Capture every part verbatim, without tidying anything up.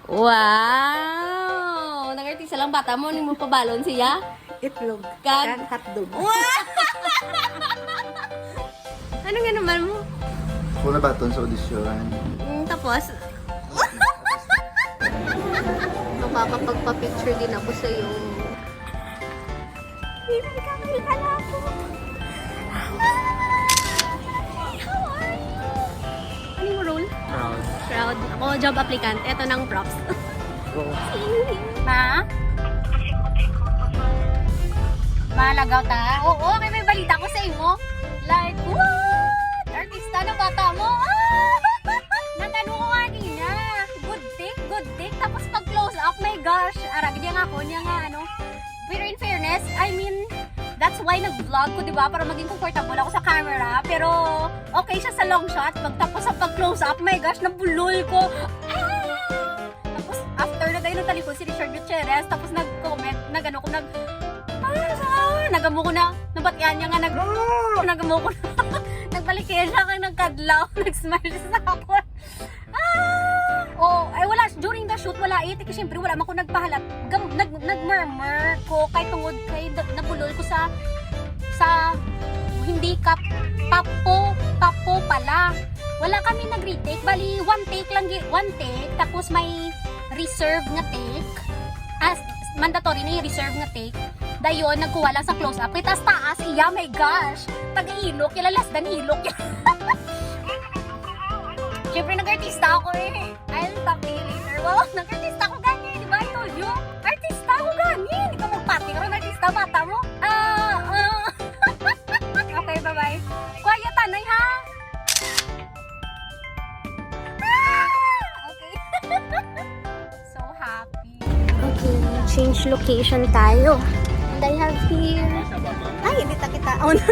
Wow! Nag-artista lang bata mo, ano mo pabalon siya? Itlog. Kag? Kag hotdog. Wow! Ano nga naman mo? Ako na baton sa audition. Mm, tapos? Makakapagpa-picture din ako sa'yo. Baby, kamali ka na ako. Hi! How are you? Ano mo role? Proud. Proud. Ako, job applicant. Eto nang props. Go. Ma? Malagaw ta? Oo, kay may balita ko sa imo. Like, what? Artista na bata mo? Ah! Natano ko nga niya. Good take, good take. Tapos pag close up, my gosh. Arag niya nga ako, niya nga ano. Pero in fairness, I mean, that's why nag-vlog ko, di ba? Para maging comfortable ako sa camera. Pero okay siya sa long shot. Pagtapos sa pag-close up, my gosh, nabulol ko. Ah! Tapos after na tayo nagtalikod si Richard Gutierrez. Tapos nag-comment, nag-ano ko, nag, ah, sa, nagamo ko na. Nabatian niya nga, nag, nagamo ko na. Nagbalik kaya siya kang nagkadlaw. Nag-smile sa ako. Ah! Oh, ay wala, during the shoot, wala eh. Kasi syempre, wala man ko nagpahalat. Gam-, nag-, nag-murmur ko kay tungod kay da-, nabulol ko sa, sa hindi ka papo, papo pala. Wala kami nag-retake. Bali, one take lang, gi-, one take. Tapos may reserve nga take. As, mandatory na yung reserve nga take. Dayon, nagkuha lang sa close-up. Kay taas-taas, iya, my gosh. Taga-ilok, kila last dan ilok. Siyempre, nag-artista ako eh. I'll talk to you later. Wow, nag-artista ako gani, di ba? I told you. Artista ako gani. Di ka magpati karon, artista, bata mo. Ah, ah. Okay, bye-bye. Quiet, tanay, ha? Ah! Okay. So happy. Okay, change location tayo. And I have here, ay, hindi ta kita. Oh, no.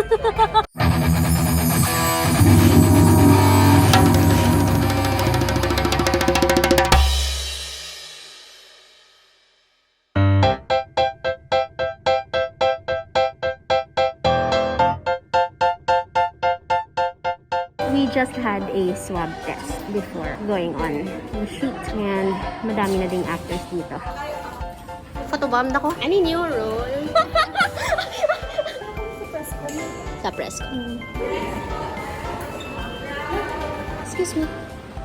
We just had a swab test before going on the shoot, and madami na ding actors dito. Photobomb ako. Ano yung new role? Sa press ko. Excuse me.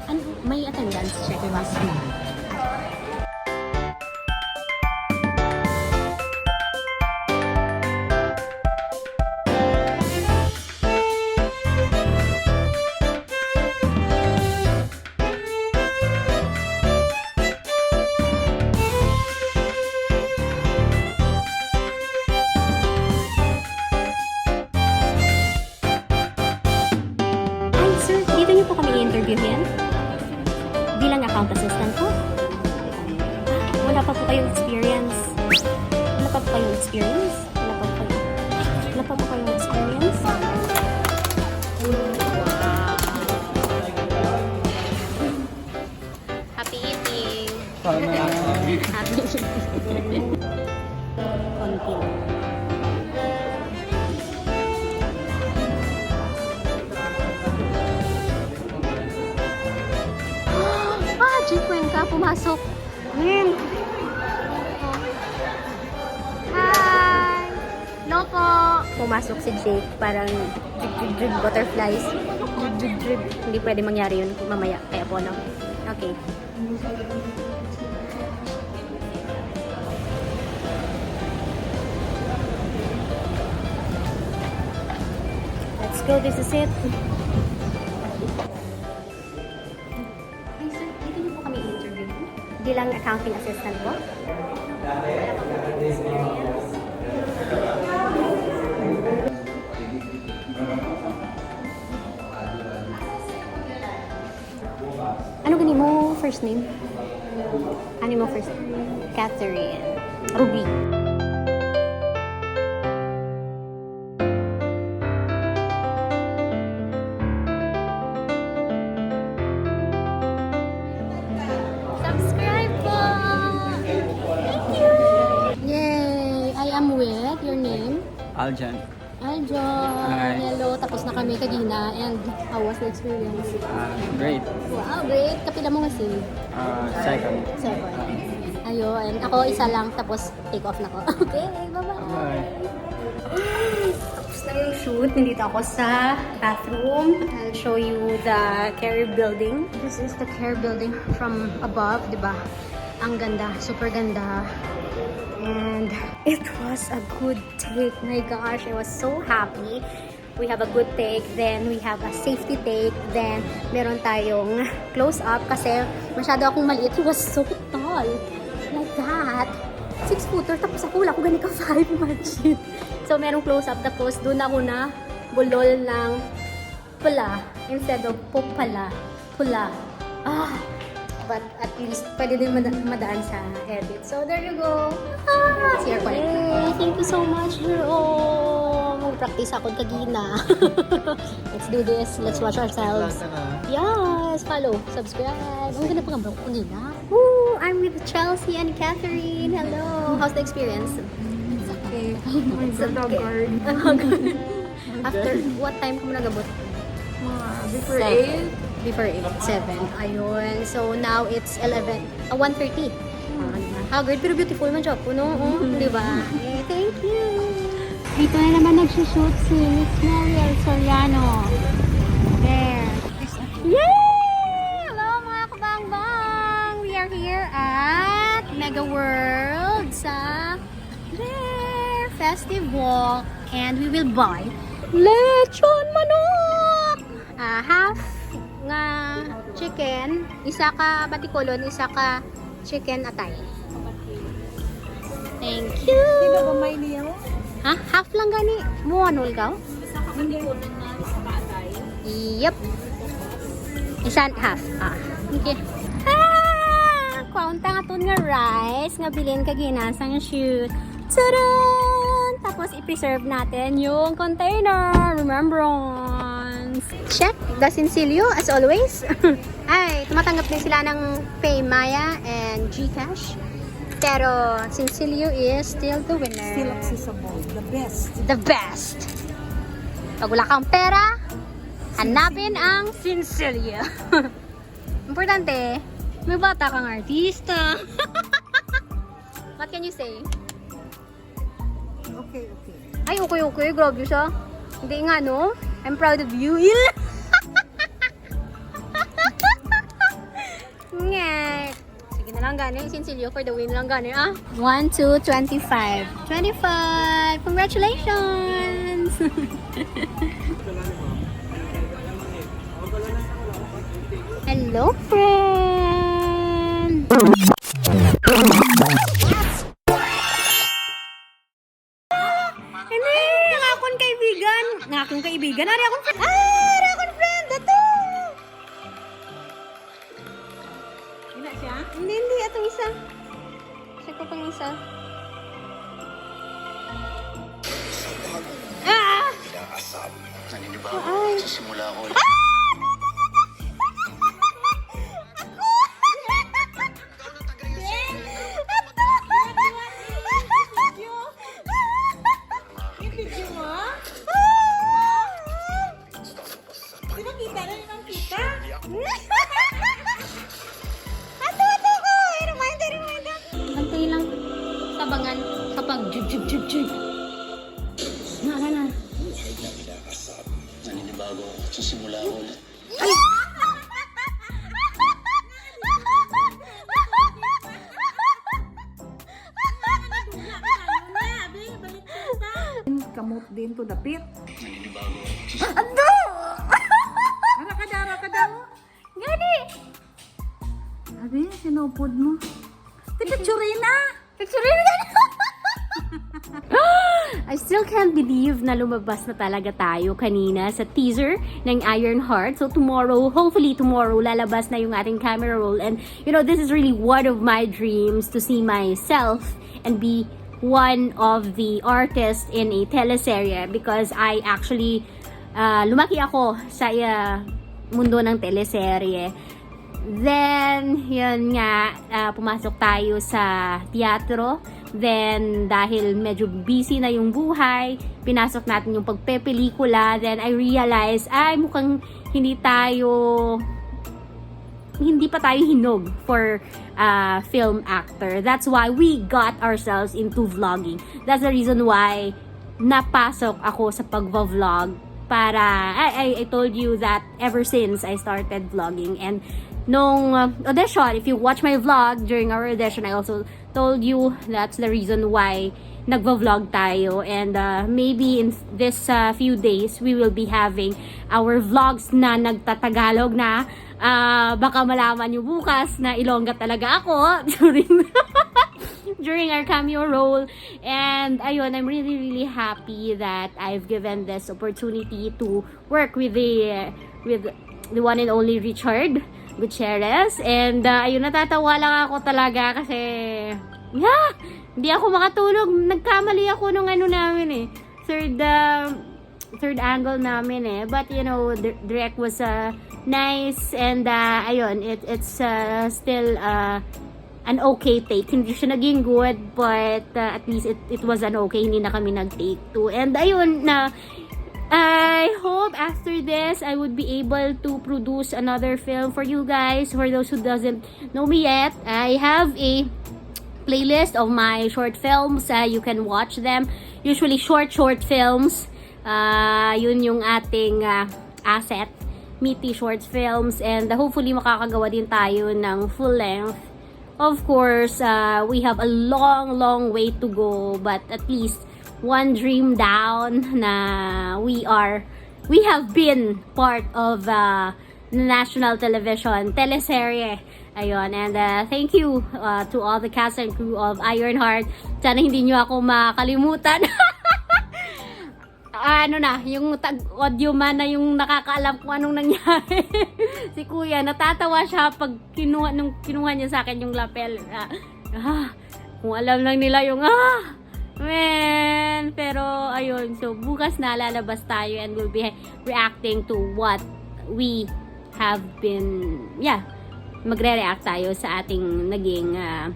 Ano, may attendance check ba? Ay, sir, dito niyo po kami i-interviewin? Bilang account assistant po? Wala pa po kayong experience? Wala pa po kayong experience? Wala pa po kayo, wala pa po kayong experience? Happy eating! Sana. Happy eating! Konti lang. Ah, Jake Cuenca, pumasok. Win! Hi! Hello po! Pumasok si Jake, parang jig, jig, jig, butterflies. Jig, jig, jig. Hindi pwede mangyari yun mamaya kay Apollo. Okay. Let's go, this is it. Ay, sir, dito niyo po kami interview po? Bilang accounting assistant po? Wala pa po kayong experience? Ano gani mo first name? Ano mo first name? Catherine. Ruby. Subscribe po! Thank you! Yay! I am with your name? Aljan. Ay, John, hello. Tapos na kami kagina. And how was the experience? Ah, great. Wow, great. Kapila mo nga scene? Ah, second. Second. Ayun. Ako isa lang. Tapos take off na ko. Okay, bye-bye. Bye. Tapos na yung shoot. Nandito ako sa bathroom. I'll show you the Care building. This is the Care building from above, di ba? Ang ganda. Super ganda. And it was a good take. My gosh, I was so happy. We have a good take, then we have a safety take, then meron tayong close-up kasi masyado akong maliit. He was so tall. Like that. Six footer, tapos ako wala ko gani ka five, imagine. So, merong close-up, tapos doon ako na bulol ng pula instead of pupala. Pula. Ah! But at least, pwede din mada- madaan sa edit. So, there you go. Ah, C R connect. Yay! Thank you so much, Jerome. Mag-practice ako kagina. Let's do this. Let's watch ourselves. Yes! Follow. Subscribe. Ang ganda pa nga bro ko kagina. Woo! I'm with Chelsea and Catherine. Hello! How's the experience? Okay. Ang ganda, guard. After, what time kamo nagabot? Mga before Seven. eight. Before eight, seven. Ayun. So, now it's eleven, ah, one thirty. Ah, haggard, pero beautiful man siya po, no? Oh, di ba? Eh, thank you. Dito na naman nagsushoot si Miss Mariel Soriano. There. Yay! Hello, mga kabangbang! We are here at Mega World sa There! Festive Walk. And we will buy lechon manok! Ah, half nga chicken, isa ka batikulon, isa ka chicken atay. Thank you! Di ba ba may liyaw? Ha? Half lang gani. Mo ano ka? Yep. Isa and half. Ah. Okay. Ah! Kwaon ta nga ton nga rice nga bilin kagina sang shoot. Tadaan! Tapos i-preserve natin yung container. Remembrance. Check the sinsilyo as always. Ay, tumatanggap din sila ng PayMaya and GCash. Pero sinsilyo is still the winner. Still accessible. The best. The best. Pag wala kang pera, hanapin ang sinsilyo. Importante, may bata kang artista. What can you say? Okay, okay. Ay, okay, okay. Grabe siya. Hindi nga, no? I'm proud of you. Il! Nga. Sige na lang gani. Sinsilyo for the win lang gani, ah. One, two, twenty-five. Twenty-five! Congratulations! Hello, friend! Hindi, ang akon kaibigan. Ang akon kaibigan. Ari akong friend. Ah, ari akong friend. Ato! Ina siya? Hindi, hindi. Atong isa. Check ko pang isa. Ah! Inaasam. Naninibago Ay. Sa simula ko. Yung video mo? Di ba kita na yung kita? Ato, ato ko! Ay, reminder, reminder! Antay lang. Sabangan kapag jug, jug, jug, jug. Nara na. Inaasam. Naninibago. Sa simula ko. Kamot din to dapit. Naninibago. Ara ka daw, ara ka daw. Gani! Abi, sinupod mo. Ti picturina. Picturina! I still can't believe na lumabas na talaga tayo kanina sa teaser ng Iron Heart. So tomorrow, hopefully tomorrow, lalabas na yung ating camera roll. And you know, this is really one of my dreams to see myself and be one of the artists in a teleserye because I actually, ah, lumaki ako sa, ah, mundo ng teleserye. Then, yun nga, ah, pumasok tayo sa teatro. Then, dahil medyo busy na yung buhay, pinasok natin yung pagpepelikula. Then, I realized, ay, mukhang hindi tayo, hindi pa tayo hinog for, ah, film actor. That's why we got ourselves into vlogging. That's the reason why napasok ako sa pagva-vlog para, I, I, I told you that ever since I started vlogging. And nung, uh, audition, if you watch my vlog during our audition, I also told you that's the reason why nagva-vlog tayo. And, uh, maybe in this, uh, few days, we will be having our vlogs na nagtatagalog na. Ah, baka malaman nyo bukas na Ilongga talaga ako during, during our cameo role. And ayun, I'm really, really happy that I've given this opportunity to work with the, with the one and only Richard Gutierrez. And, ah, ayun, natatawa lang ako talaga kasi, yeah, hindi ako makatulog. Nagkamali ako nung ano namin eh. Third, ah, third angle namin eh. But, you know, the direct was, uh, nice and, uh, ayun, it, it's, uh, still, uh, an okay take. Hindi siya naging good, but, uh, at least it, it was an okay. Hindi na kami nag-take two. And ayun na, I hope after this, I would be able to produce another film for you guys. For those who doesn't know me yet, I have a playlist of my short films. Uh, you can watch them. Usually short, short films. Ah, yun yung ating, ah, asset, meaty short films, and hopefully makakagawa din tayo ng full length. Of course, ah, we have a long, long way to go, but at least one dream down na we are, we have been part of, ah, national television, teleserye. Ayun, and, ah, thank you, ah, to all the cast and crew of Ironheart. Sana hindi nyo ako makalimutan. Ano na, yung tag-audio man na yung nakakaalam kung anong nangyari. Si Kuya, natatawa siya pag kinuha, nung kinuha niya sa akin yung lapel. Ah, ah, kung alam lang nila yung, ah, man. Pero, ayun, so bukas na lalabas tayo and we'll be reacting to what we have been, yeah, magre-react tayo sa ating naging, ah,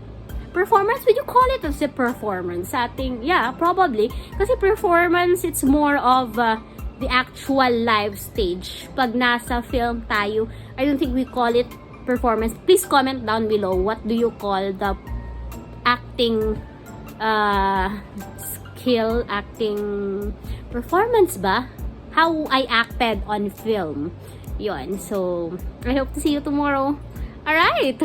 performance. Would you call it as a performance? Sa ating, yeah, probably. Kasi performance, it's more of, ah, the actual live stage. Pag nasa film tayo, I don't think we call it performance. Please comment down below, what do you call the acting, uh, skill, acting performance ba? How I acted on film. Yon. So, I hope to see you tomorrow. Alright!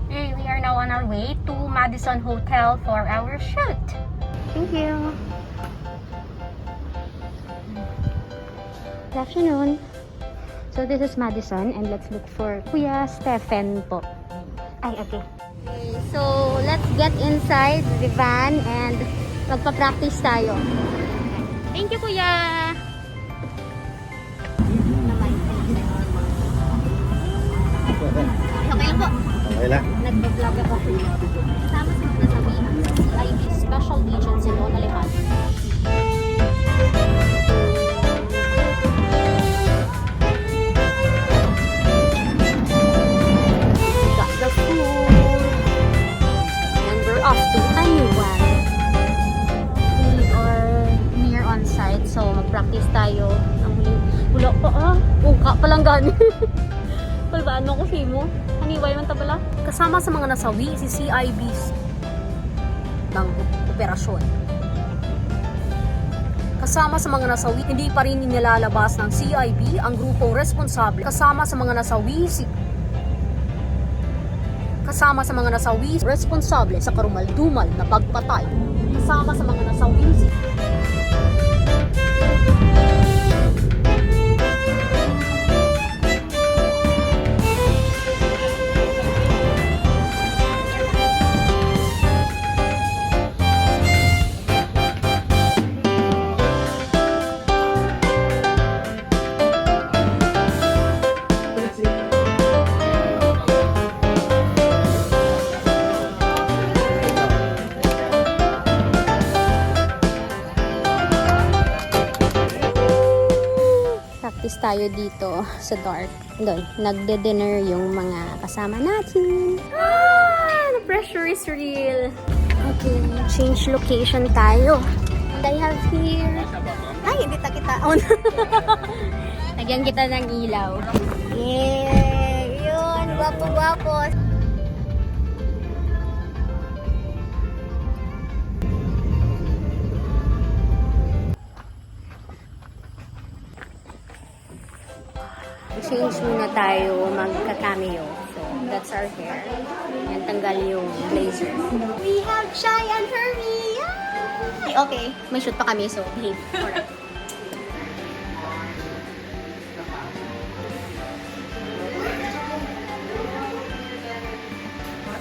Hey, we are now on our way to Madison Hotel for our shoot. Thank you. Good afternoon. So this is Madison and let's look for Kuya Stephen po. Ay, okay. Okay, so let's get inside the van and magpa-practice tayo. Thank you, Kuya. Okay lang po. Okay lang. Nagpa-vlog ako. Kasama sa mga nasawi ang C I D Special Agent Simon Alejandro. Got the food. And we're off to Taiwan. We are near on site, so mag-practice tayo. Ang huling, wala pa ah. Ungka pa lang gani. Palbaan mo ko, Shimo. Haniway man ta bala. Kasama sa mga nasawi si C I B ng operasyon. Kasama sa mga nasawi, hindi pa rin inilalabas ng C I B ang grupong responsable. Kasama sa mga nasawi, si Kasama sa mga nasawi, responsable sa karumal-dumal na pagpatay. Kasama sa mga nasawi, si Is tayo dito sa dark. Doon, nagde-dinner yung mga kasama natin. Ah! The pressure is real. Okay, change location tayo. And I have here... Ay, hindi ta kita on. Lagyan kita ng ilaw. Yay! Yun, gwapo-gwapo. Change muna tayo, magka-cameo. So, that's our hair. Yan, tanggal yung blazer. We have Chai and Hermie! Yay! Okay, may shoot pa kami, so behave. Alright.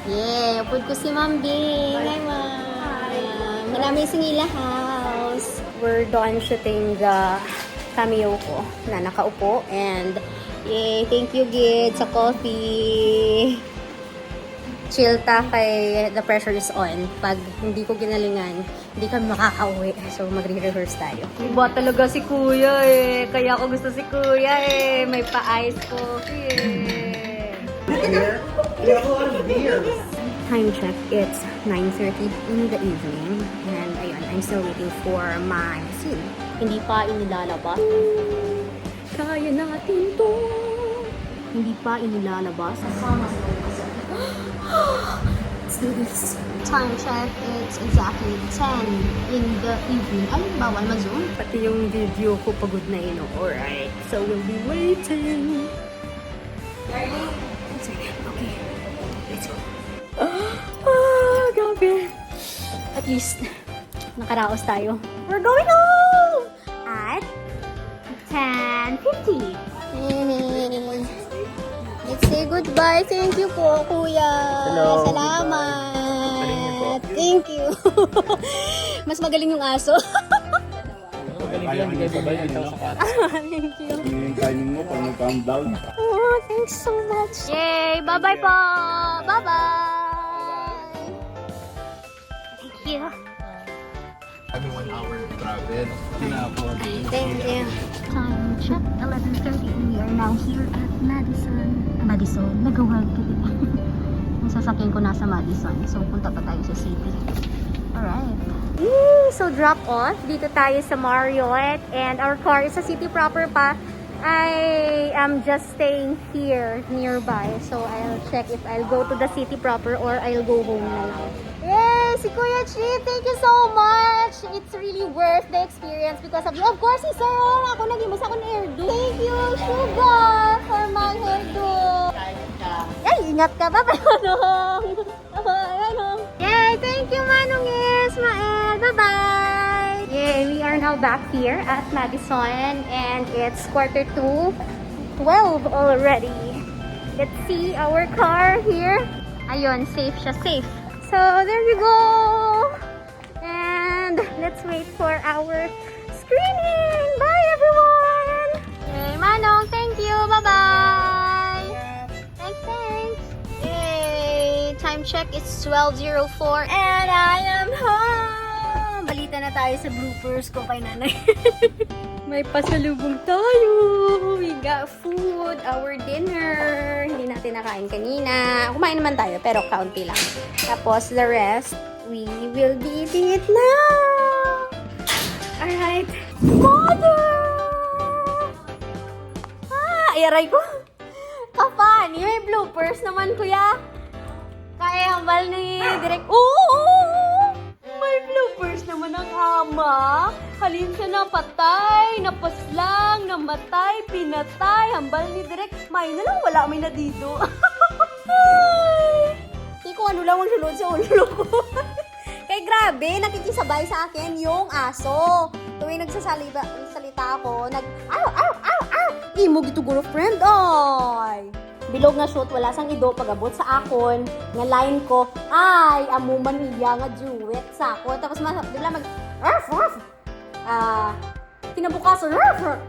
Yeah, upod ko si Ma'am Bing. Hi, Ma'am. Manami sing ila house. We're done shooting the cameo ko na nakaupo. And, yay, thank you, gid, sa coffee. Chill ta kay the pressure is on. Pag hindi ko ginalingan, hindi kami makakauwi. So, magre-rehearse tayo. Iba talaga si Kuya eh. Kaya ako gusto si Kuya eh. May pa-ice coffee eh. Time check, it's nine thirty in the evening. And ayun, I'm still waiting for my scene. Hindi pa inilalabas. Kaya natin to. Hindi pa inilalabas. Let's do this. Time check, it's exactly ten in the evening. Ay, bawal ma-zoom. Pati yung video ko pagod na ino. Alright, so we'll be waiting. Darling. It's okay. Okay. Let's go. Ah, grabe. At least, nakaraos tayo. We're going home! At ten fifty. Yay! Let's say goodbye. Thank you po, Kuya. Hello, salamat. Goodbye. Thank you. Mas magaling yung aso. Kaya ang sabay, ano? Thank you. Yung timing mo, pag nag-countdown. Oh, thanks so much. Yay! Bye-bye po! Bye-bye! Thank you. Kami one hour travel. Thank you. Time check, eleven thirty. We are now here at Madison. Madison, nagawag ka, di ba? Ang sasakyan ko nasa Madison. So, punta pa tayo sa city. Alright. Yay! So, drop off. Dito tayo sa Marriott. And our car is sa city proper pa. I am just staying here nearby. So, I'll check if I'll go to the city proper or I'll go home na lang. Yay! Si Kuya Chi, thank you so much! It's really worth the experience because of you. Of course, si Sir, ako nag-imo sa akong hairdo. Thank you, Sugar, for my hairdo. Ay, ingat ka. Bye-bye, Manong. Ayan, oh. Yay! Thank you, Manong Ismael. Bye-bye. Yay! We are now back here at Madison, and it's quarter to twelve already. Let's see our car here. Ayun, safe siya, safe. So, there you go. And let's wait for our screening. Bye, everyone! Yay, Manong, thank you. Bye-bye. Thanks, thanks. Yay! Time check, it's twelve zero four and I am home! Balita na tayo sa bloopers ko kay nanay. May pasalubong tayo! We got food, our dinner. Hindi natin nakain kanina. Kumain naman tayo, pero kaunti lang. Tapos, the rest, we will be eating it now. Alright. Mother! Ah, ay, aray ko. Ka-funny, may bloopers naman, kuya. Kaya hambal ni Direk. Oo! May bloopers naman ang ama. Halin sa napatay, napaslang, namatay, pinatay. Hambal ni Direk, may na lang, wala may nadido. Ay! Di ko ano lang ang sulod sa ulo ko. Kay grabe, nakikisabay sa akin yung aso. Tuwing nagsasalita, salita ako, nag, aw, aw, aw, aw! Imo gito, girlfriend, ay! Bilog nga shoot, wala sang ido pag-abot sa akon nga line ko, ay, amo man iya nga duet sa akon. Tapos, ma-, di ba, mag, ruff, ruff. Ah, kinabukasan, ruff, ruff.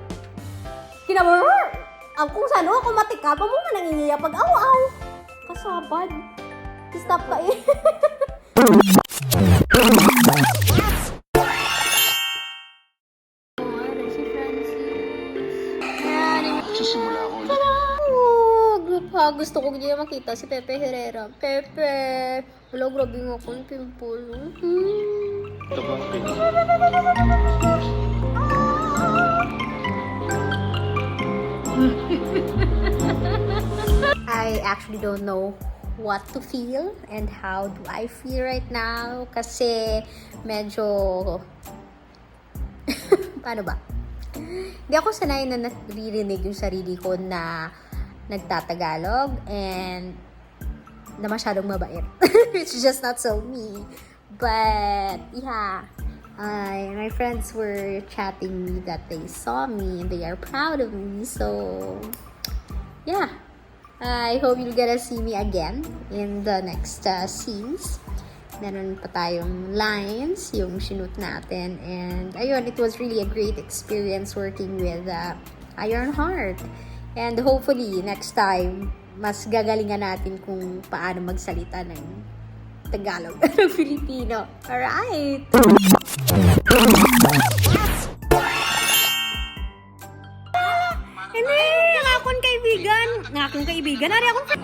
Kinabu-, ang kung saan ako matikab, amo man ang iya pag-aw-aw. Kasabad. Stop ka eh. Hello, si Francis. Simula ko ulit. Oh, group hug. Gusto ko gid makita si Pepe Herrera. Pepe! Wala, grabe nga akong pimple. Mhm. I actually don't know what to feel and how do I feel right now kasi medyo, paano ba? Hindi ako sanay na naririnig yung sarili ko na nagtatagalog and na masyadong mabait. It's just not so me. But, yeah, I, my friends were chatting me that they saw me and they are proud of me. So, yeah. I hope you're gonna see me again in the next uh, scenes. Meron pa tayong lines, yung shoot natin. And ayun, it was really a great experience working with uh, Iron Heart. And hopefully, next time, mas gagalingan natin kung paano magsalita ng Tagalog at ng Filipino. Alright! Hindi! Ang akon kaibigan. Nga akong kaibigan. Ari akong friend.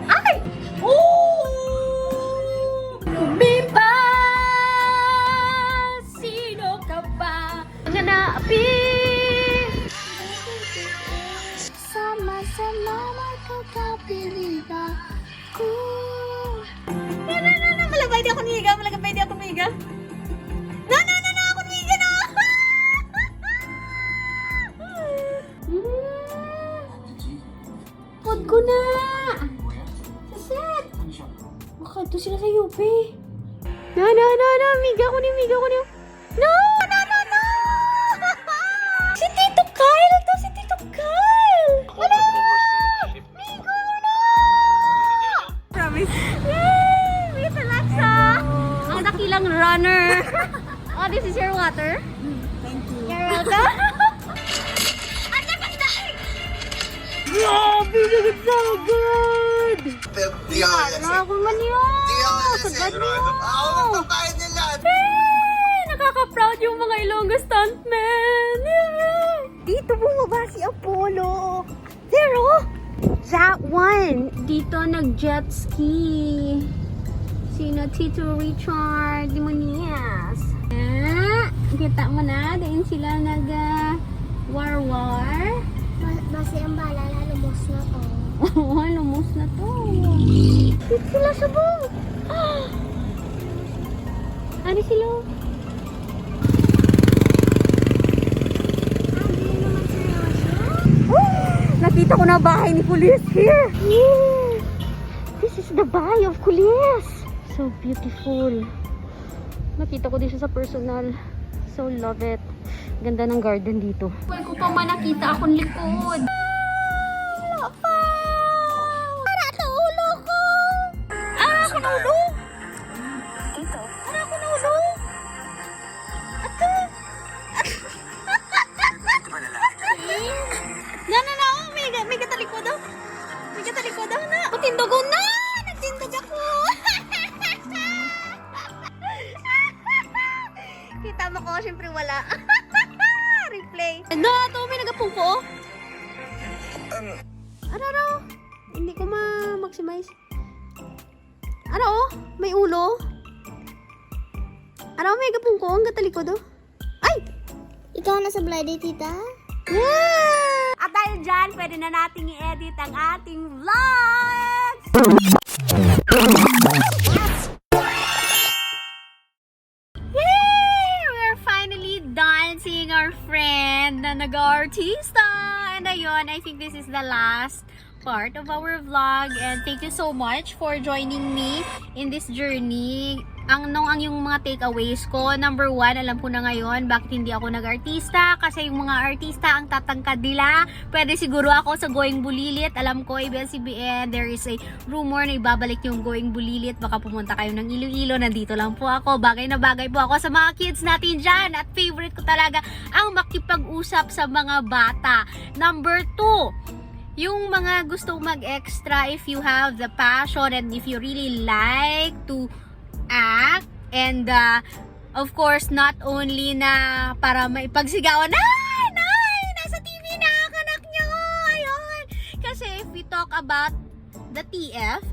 Ay! Oh! Biba! Sino ka ba? Nga naapi! Sama-sama magkakapiliba ko. No, no, no, no. Malabay di ako niga. Malabay di ako niga. No, no, no, no. Ako niga na. Mm. Put ko na. Sa set. Baka ito sila sa U P. No, no, no, no. Miga ko ni, miga ko ni. No, no, no, no. Si Tito Kyle to, si Tito Kyle. Wala. Migo na. Promise. Yay! Miss Alexa. Ang dakilang runner. Oh, this is your water. Thank you. You're welcome. Grabe, nagkagad! Pero di ako Wala alas eh. Ako man yun. Di ako alas Sa eh. Ganyo. Ako nagpapayad nila. Eh, nakaka-proud yung mga Ilonggo stuntmen. Dito bumaba si Apollo. There, oh! That one. Dito nag-jet ski. Sino? Tito Richard Demonias. Ah, kita mo na, diin sila nag, ah, war-war. Ba-, basi ang bala, lumos na to. Oo, lumos na to. Dito sila subong. Ano sila? Ah, dili naman seryoso. Nakita ko na bahay ni Police here. Woo! This is the bahay of Kulis. So beautiful. Nakita ko din siya sa personal. So love it. Ganda ng garden dito. Wala ko pa man nakita akong likod. Para sa ulo ko! Ah, akong ulo! Dito. Para akong ulo! Ato! Dito ba lalaki? Dana na, oh, may, may katalikod, oh. May katalikod, oh, na. Matindogo na! Nagtindog ako! Kita mo ko, syempre wala. Replay. No, ato, may nagapungko, oh. Ano, ano? Hindi ko ma-maximize. Ano, oh? May ulo? Ano, may gapungko ang katalikod, oh? Ay! Ikaw na sa blind, tita? Yeah! At dahil dyan, pwede na nating i-edit ang ating vlogs! Yay! We're finally done seeing our friend na nag-artista! And ayun, I think this is the last part of our vlog. And thank you so much for joining me in this journey. Ang, nung ang yung mga takeaways ko, number one, alam ko na ngayon bakit hindi ako nag-artista. Kasi yung mga artista, ang tatangkad nila, pwede siguro ako sa Going Bulilit. Alam ko, A B S C B N, there is a rumor na ibabalik yung Going Bulilit. Baka pumunta kayo ng Iloilo. Nandito lang po ako. Bagay na bagay po ako sa mga kids natin dyan. At favorite ko talaga ang makipag-usap sa mga bata. Number two, yung mga gusto mag-extra, if you have the passion and if you really like to act and uh, Of course, not only na para maipagsigawan, "Nay! Nay! Nasa T V na ang anak niyo!" Ayun. Kasi if we talk about the T F,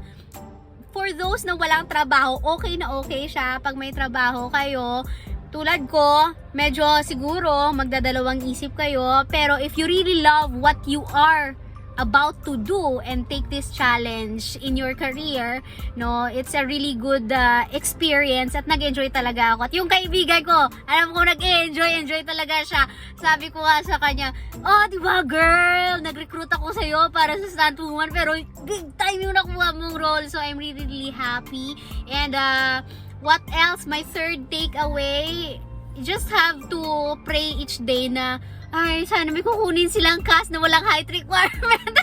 for those na walang trabaho, okay na okay siya pag may trabaho kayo. Tulad ko, medyo siguro magdadalawang isip kayo. Pero if you really love what you are about to do and take this challenge in your career, no, it's a really good uh, experience at nag-enjoy talaga ako. At yung kaibigan ko, alam ko nag-enjoy, enjoy talaga siya. Sabi ko nga sa kanya, "Oh, di ba, girl, nag-recruit ako sa'yo para sa stunt woman, pero big time yung nakuha mong role." So I'm really, really happy. And uh, what else? My third takeaway, just have to pray each day na, "Ay, sana may kukunin silang cast na walang height requirement."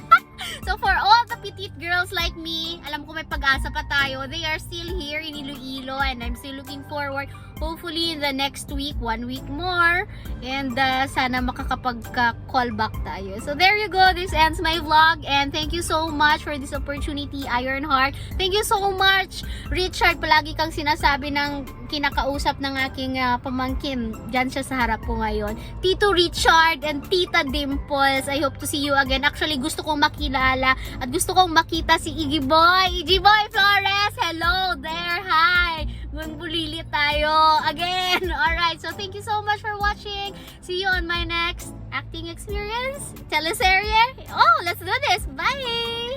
So for all the petite girls like me, alam ko may pag-asa pa tayo. They are still here in Iloilo and I'm still looking forward. Hopefully in the next week, one week more. And uh, sana makakapagka-call back tayo. So there you go. This ends my vlog. And thank you so much for this opportunity, Ironheart. Thank you so much, Richard. Palagi kang sinasabi ng kinakausap ng aking uh, pamangkin. Diyan siya sa harap ko ngayon. Tito Richard and Tita Dimples, I hope to see you again. Actually, gusto kong makilala at gusto kong makita si Iggy Boy. Iggy Boy Flores, hello there. Hi. Magbulilit tayo again. Alright, so thank you so much for watching. See you on my next acting experience. Teleserye. Oh, let's do this. Bye!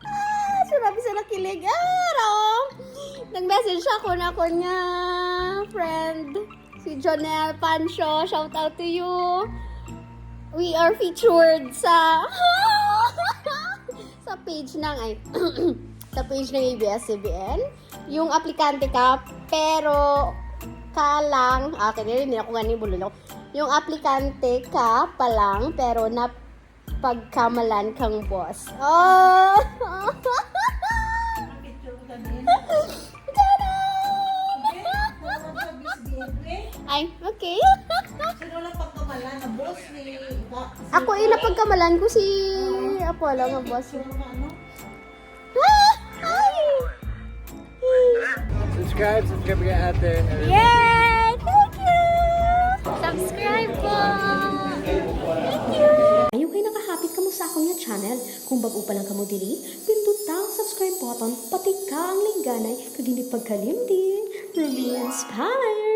Ah, sinabi sa nakilig. Ah, raw. Nag-message ako na ako niya, friend. Si Jonel Pancho, shout out to you. We are featured sa sa page ng ay sa page ng A B S C B N. Yung aplikante ka, pero ka lang, ah, kaya hindi ako nga ni bulol ako. Yung aplikante ka pa lang, pero na pagkamalan kang boss. Oh! Ay, okay. Sino lang pagkamalan na boss ni Ako eh, napagkamalan ko si Apollo nga boss. Subscribe, subscribe kay ate. Yay! Thank you! Subscribe po! Thank you! Ayaw kay nakahapit kamo sa akon nga channel. Kung bag-o pa lang kamo diri, pinduta ang subscribe button, pati ka ang lingganay, kag hindi pagkalimti. Rumi Inspire!